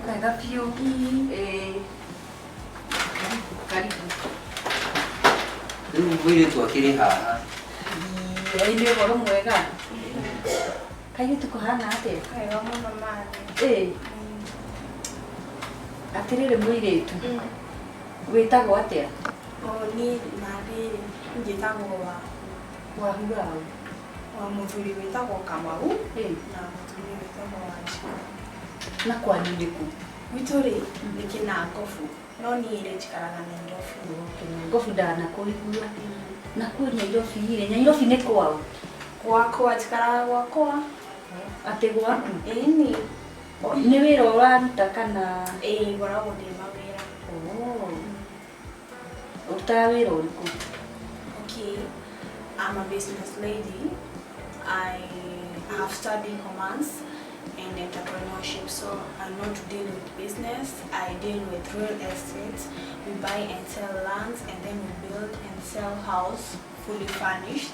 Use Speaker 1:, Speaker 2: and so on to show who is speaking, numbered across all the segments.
Speaker 1: Wega biũ. Ĩĩ. Karibu.
Speaker 2: Rĩu mũirĩtu akĩrĩ haha.
Speaker 1: Ĩĩ nĩ ũhoro mwega. Kairĩtu kũhana atĩa?
Speaker 3: Wega mũno mami.
Speaker 1: Ĩĩ. Atĩrĩrĩ mũirĩtu, wĩtagwo atĩa?
Speaker 3: O niĩ nathĩ rĩ, njĩtagwo wa
Speaker 1: Wahu waũ?
Speaker 3: Wa mũthuri wĩtagwo Kamau
Speaker 1: Ĩĩ.
Speaker 3: na mũtumia wĩtagwo Wanjikũ.
Speaker 1: Na kwanyu nĩ kũ?
Speaker 3: Gwitũ rĩ, nĩ Kĩnangobu, no niĩ rĩ njikaraga Nairobi.
Speaker 1: Kĩnangobu ndanakũigua. Nakuo Nyairobi rĩ, Nyairobi nĩ kwaũ?
Speaker 3: Gwakwa, njikaraga gwakwa.
Speaker 1: Atĩ gwaku?
Speaker 3: Ĩni.
Speaker 1: Nĩ wĩra ũraruta kana?
Speaker 3: Ĩĩ, ngoragwo ndĩ mawĩra.
Speaker 1: Oh. Ũrutaga wĩra ũrĩkũ?
Speaker 3: Okay, I'm a business lady. I have studied commerce and entrepreneurship, so I know to deal with business. I deal with real estate. We buy and sell lands, and then we build and sell house fully furnished.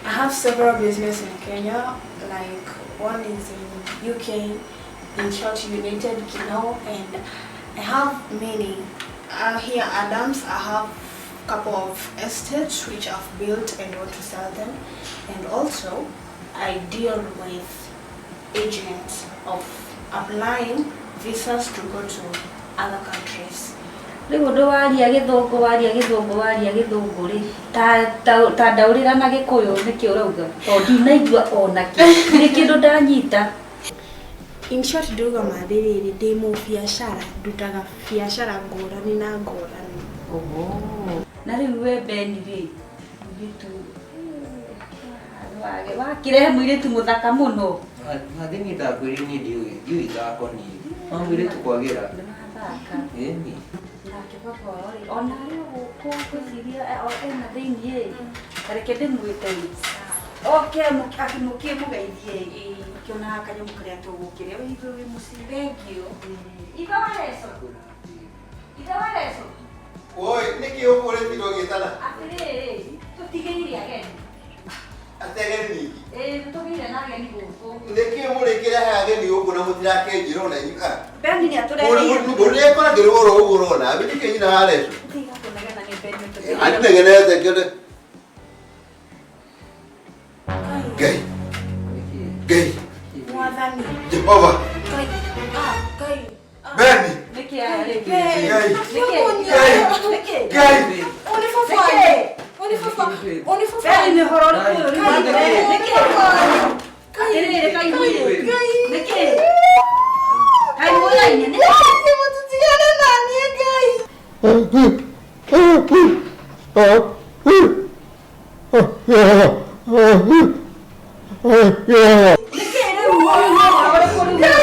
Speaker 3: I have several business in Kenya, like one is in UK, in short United Kingdom, and I have many. Here Adams, I have a couple of estates which I've built and want to sell them, and also I deal with agents of applying visas to go to other countries.
Speaker 1: Rĩu ũndũ waria gĩthũngũ waria gĩthũngũ waria gĩthũngũ rĩ, ta ndaũrĩra na gĩkũyũ nĩkĩ ũrauga? Tondũ ndinaigua ona kĩ. Nĩ kĩndũ ndanyita.
Speaker 3: In short ndauga mathĩ rĩrĩ ndĩ mũbiacara, ndutaga biacara ngũrani na ngũrani.
Speaker 1: Oho. Na rĩu we Ben rĩ, mũirĩtu wakĩrehe mũirĩtu mũthaka mũno.
Speaker 2: Mathĩ niĩ ndakwĩrire niĩ ndiũĩ ithako niĩ. No mũirĩtu kwagĩra.
Speaker 1: Nĩ wathaka.
Speaker 2: Ĩni.
Speaker 1: Nake baba wao rĩ, ona arĩ o gũkũ ngwĩciria ena thĩiniĩ ĩ. Ta reke ndĩmwĩte ĩ. Oke akĩmũkie mũgeithie ĩ. Ũkĩonaga kanyamũ karĩa tũgũkĩrĩa wĩigue wĩ mũciĩ.
Speaker 4: Thank you.
Speaker 1: Ithe wa Leso. Ithe wa Leso.
Speaker 5: Oi, nĩkĩ ũkũrĩtirwo gĩtana?
Speaker 1: Atĩrĩrĩ, tũtigĩire ageni.
Speaker 5: Atĩ ageni ningĩ?
Speaker 1: Ĩĩ, nĩtũgĩire na ageni gũkũ.
Speaker 5: Nĩkĩ mũrĩkĩrehe ageni gũkũ na mũtirakĩnjĩra ona inyuĩ? Ah.
Speaker 1: Beni nĩatũreheire.
Speaker 5: Mũrĩkoragĩrwo oro ũguo ũrona. Nĩkĩ nyina wa Leso?
Speaker 1: Tiga kũnegena nĩ Beni ũtũtigĩire.
Speaker 5: Andinegenete ngĩone. Ngai. Ngai.
Speaker 3: Mwathani.
Speaker 5: Jehova.
Speaker 3: Ngai. Ah, Ngai.
Speaker 5: Beni.
Speaker 1: Nĩkĩ aya rĩngĩ?
Speaker 5: Ngai.
Speaker 1: Nĩkĩ?
Speaker 5: Ngai.
Speaker 1: Nĩkĩ?
Speaker 5: Ngai.
Speaker 3: Ũnĩ baba. Ũnĩ baba. Ũnĩ baba.
Speaker 1: Beni nĩ ũhoro ũrĩkũ ũyũ rĩu? Nĩkĩ? Atĩrĩrĩ kaiguĩ. Nĩkĩ? Kaĩ mũyaine nĩkĩ?
Speaker 3: Mũtitigane na niĩ Ngai.
Speaker 1: Nĩkĩ rĩu ũyũ nĩ ũhoro ũrĩkũ rĩu?